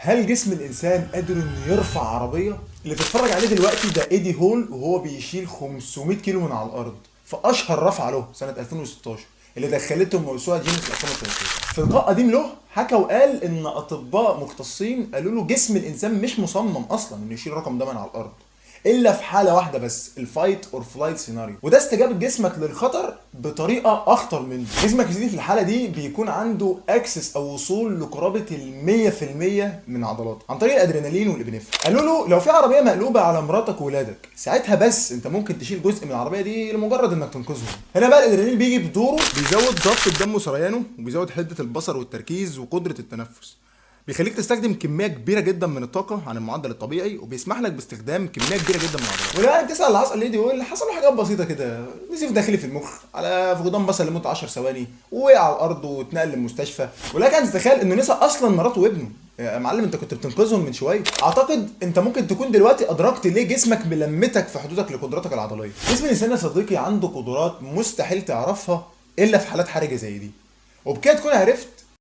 هل جسم الانسان قادر انه يرفع عربيه؟ اللي بتتفرج عليه دلوقتي ده ايدي هول وهو بيشيل 500 كيلو من على الارض في اشهر رفعه له سنة 2016 اللي دخلته موسوعة جينيس الارقام القياسيه. في لقاء قديم له حكى وقال ان اطباء مختصين قالوا له جسم الانسان مش مصمم اصلا انه يشيل الرقم ده من على الارض الا في حاله واحدة بس، ال fight or flight scenario، وده استجابة جسمك للخطر بطريقة اخطر منه. جسمك يا سيدي في الحالة دي بيكون عنده access او وصول لقرابة ال 100% من عضلاته عن طريق الادرينالين وال epinephrine. قالوا له لو في عربية مقلوبة على مراتك وولادك، ساعتها بس انت ممكن تشيل جزء من العربية دي لمجرد انك تنقذهم. هنا بقى الادرينالين بيجي بدوره، بيزود ضغط الدم وسريانه، وبيزود حده البصر والتركيز وقدره التنفس، بيخليك تستخدم كمية كبيرة جدا من الطاقة عن المعدل الطبيعي، وبيسمح لك باستخدام كمية كبيرة جدا من العضلات. ولو يعني بتسال اللي حصل لايدي هول، حصل له حاجات بسيطة كده، نزيف داخلي في المخ، على فقدان بصر لمدة 10 ثواني، ووقع على الارض واتنقل للمستشفى. ولكن انت تتخيل انه نسى اصلا مراته وابنه. يا معلم انت كنت بتنقذهم من شويه. اعتقد انت ممكن تكون دلوقتي ادركت ليه جسمك ملمتك في حدودك لقدراتك العضلية. جسم الانسان يا صديقي عنده قدرات مستحيل تعرفها الا في حالات حرجه زي دي، وبكده تكون عرفت